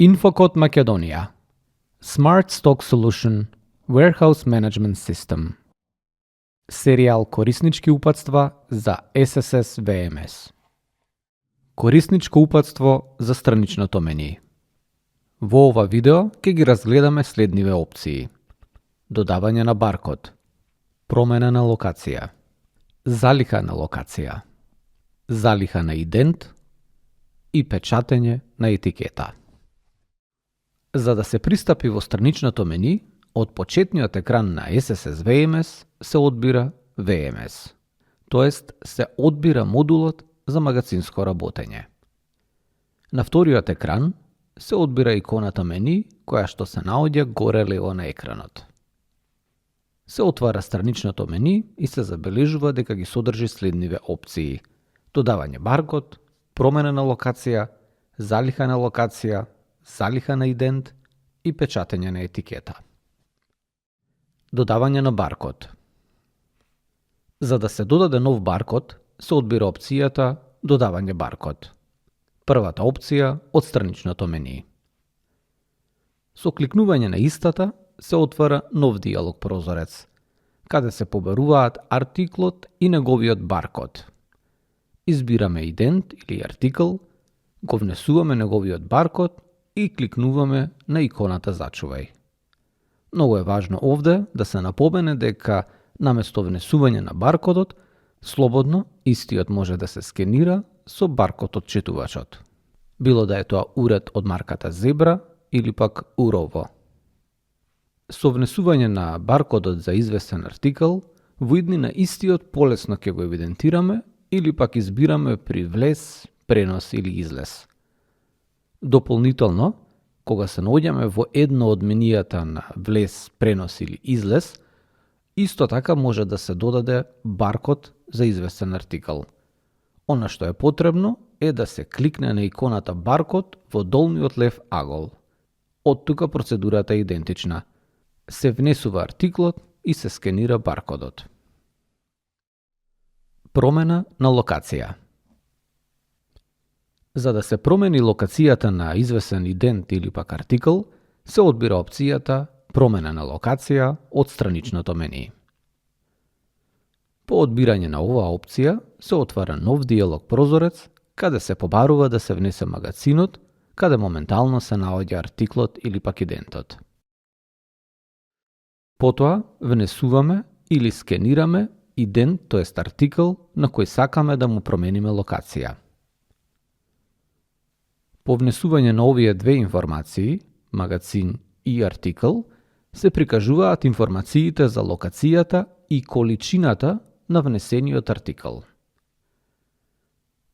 Infocode Македонија. Smart Stock Solution Warehouse Management System. Серијал кориснички упатства за SSS VMS. Корисничко упатство за страничното мени. Во ова видео ќе ги разгледаме следниве опции: додавање на баркод, промена на локација, залиха на локација, залиха на идент и печатење на етикета. За да се пристапи во страничното мени, од почетниот екран на SSS VMS се одбира VMS, тоест се одбира модулот за магацинско работење. На вториот екран се одбира иконата мени која што се наоѓа горе лево на екранот. Се отвара страничното мени и се забележува дека ги содржи следниве опции: додавање баркод, промена на локација, залиха на локација, залиха на идент и печатење на етикета. Додавање на баркод. За да се додаде нов баркод, се одбира опцијата додавање баркод. Првата опција од страничното мени. Со кликнување на истата се отвара нов диалог прозорец, каде се побаруваат артиклот и неговиот баркод. Избираме идент или артикл, го внесуваме неговиот баркод и кликнуваме на иконата зачувај. Многу е важно овде да се напомене дека наместо внесување на баркодот, слободно истиот може да се скенира со баркод од четувачот. Било да е тоа уред од марката Зебра или пак Урово. Со внесување на баркодот за известен артикл, во иднина истиот полесно ќе го евидентираме или пак избираме при влез, пренос или излез. Дополнително, кога се наоѓаме во едно од менијата на влез, пренос или излез, исто така може да се додаде баркод за известен артикл. Она што е потребно е да се кликне на иконата баркод во долниот лев агол. Од тука процедурата е идентична. Се внесува артиклот и се скенира баркодот. Промена на локација. За да се промени локацијата на известен идент или пак артикл, се одбира опцијата промена на локација од страничното мени. По одбирање на оваа опција се отвара нов диалог прозорец каде се побарува да се внесе магацинот, каде моментално се наоѓа артиклот или пак идентот. Потоа внесуваме или скенираме идент, тоест артикл, на кој сакаме да му промениме локација. По внесување на овие две информации, магацин и артикл, се прикажуваат информациите за локацијата и количината на внесениот артикл.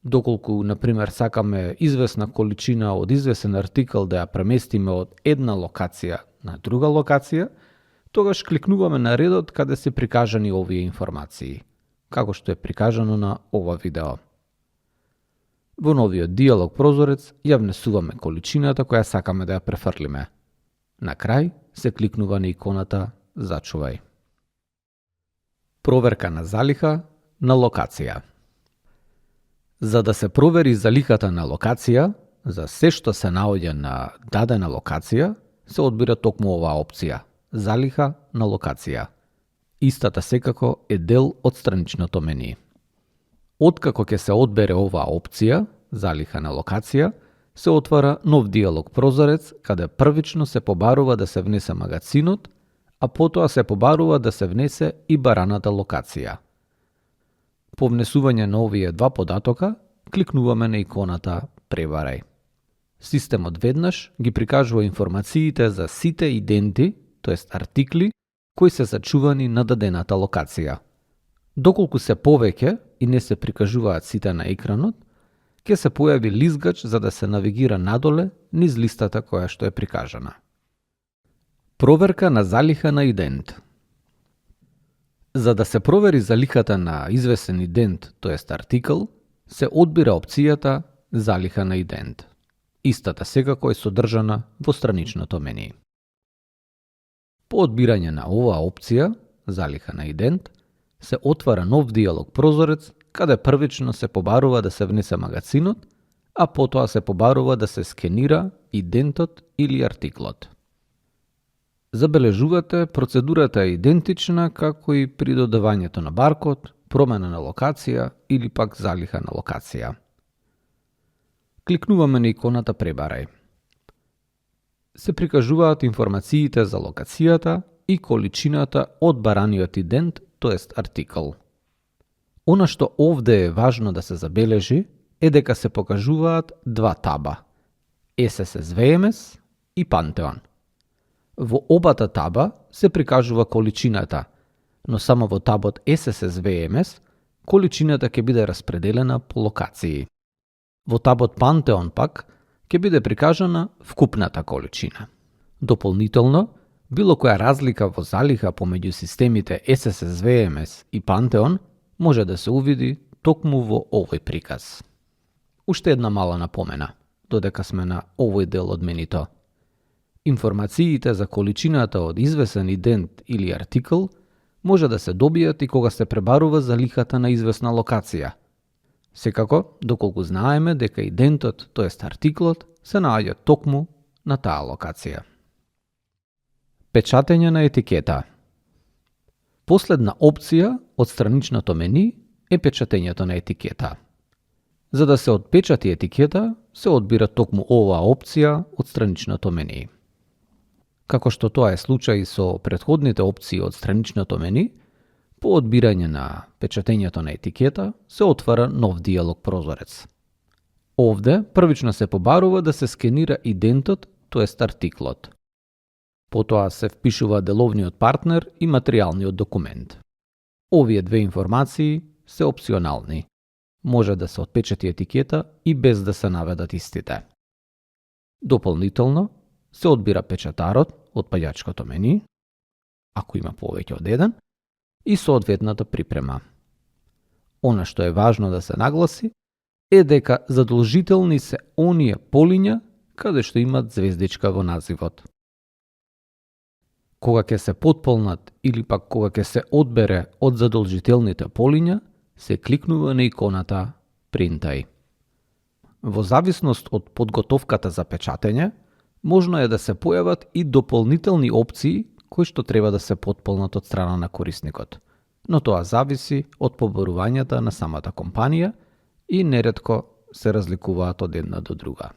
Доколку, например, сакаме известна количина од известен артикл да ја преместиме од една локација на друга локација, тогаш кликнуваме на редот каде се прикажани овие информации, како што е прикажано на ова видео. Во новиот диалог прозорец ја внесуваме количината која сакаме да ја префрлиме. На крај се кликнува на иконата зачувај. Проверка на залиха на локација. За да се провери залихата на локација, за се што се наоѓа на дадена локација, се одбира токму оваа опција – залиха на локација. Истата секако е дел од страничното мени. Откако ќе се одбере оваа опција, залиха на локација, се отвара нов диалог прозорец каде првично се побарува да се внесе магацинот, а потоа се побарува да се внесе и бараната локација. По внесување на овие два податока, кликнуваме на иконата Пребарај. Системот веднаш ги прикажува информациите за сите иденти, тоест артикли, кои се зачувани на дадената локација. Доколку се повеќе и не се прикажуваат сите на екранот, ќе се појави лизгач за да се навигира надоле низ листата која што е прикажана. Проверка на залиха на идент. За да се провери залихата на известен идент, тоест артикл, се одбира опцијата залиха на идент. Истата секако е содржана во страничното мени. По одбирање на оваа опција, залиха на идент, се отвара нов диалог прозорец каде првично се побарува да се внесе магацинот, а потоа се побарува да се скенира идентот или артиклот. Забележувате, процедурата е идентична како и при додавањето на баркод, промена на локација или пак залиха на локација. Кликнуваме на иконата Пребарај. Се прикажуваат информациите за локацијата и количината од бараниот идент, тоест артикл. Она што овде е важно да се забележи е дека се покажуваат два таба – SSS VMS и Pantheon. Во обата таба се прикажува количината, но само во табот SSS VMS количината ќе биде распределена по локации. Во табот Pantheon пак ќе биде прикажана вкупната количина. Дополнително, било која разлика во залиха помеѓу системите SSS VMS и Pantheon може да се увиди токму во овој приказ. Уште една мала напомена, додека сме на овој дел од менито. Информациите за количината од извесен идент или артикл може да се добијат и кога се пребарува залихата на извесна локација. Секако, доколку знаеме дека идентот, тоест артиклот, се наоѓа токму на таа локација. Печатење на етикета. Последна опција од страничното мени е печатењето на етикета. За да се отпечати етикета, се одбира токму оваа опција од страничното мени. Како што тоа е случај со претходните опции од страничното мени, по одбирање на печатењето на етикета се отвара нов диалог прозорец. Овде првично се побарува да се скенира идентот, тоест артиклот. Потоа се впишува деловниот партнер и материјалниот документ. Овие две информации се опционални. Може да се отпечати етикета и без да се наведат истите. Дополнително се одбира печатарот од паѓачкото мени, ако има повеќе од еден, и соодветната припрема. Она што е важно да се нагласи е дека задолжителни се оние полиња каде што имат звездичка во називот. Кога ќе се потполнат или пак кога ќе се одбере од задолжителните полиња, се кликнува на иконата Принтај. Во зависност од подготовката за печатење, можно е да се појават и дополнителни опции кои што треба да се потполнат од страна на корисникот, но тоа зависи од побарувањата на самата компанија и неретко се разликуваат од една до друга.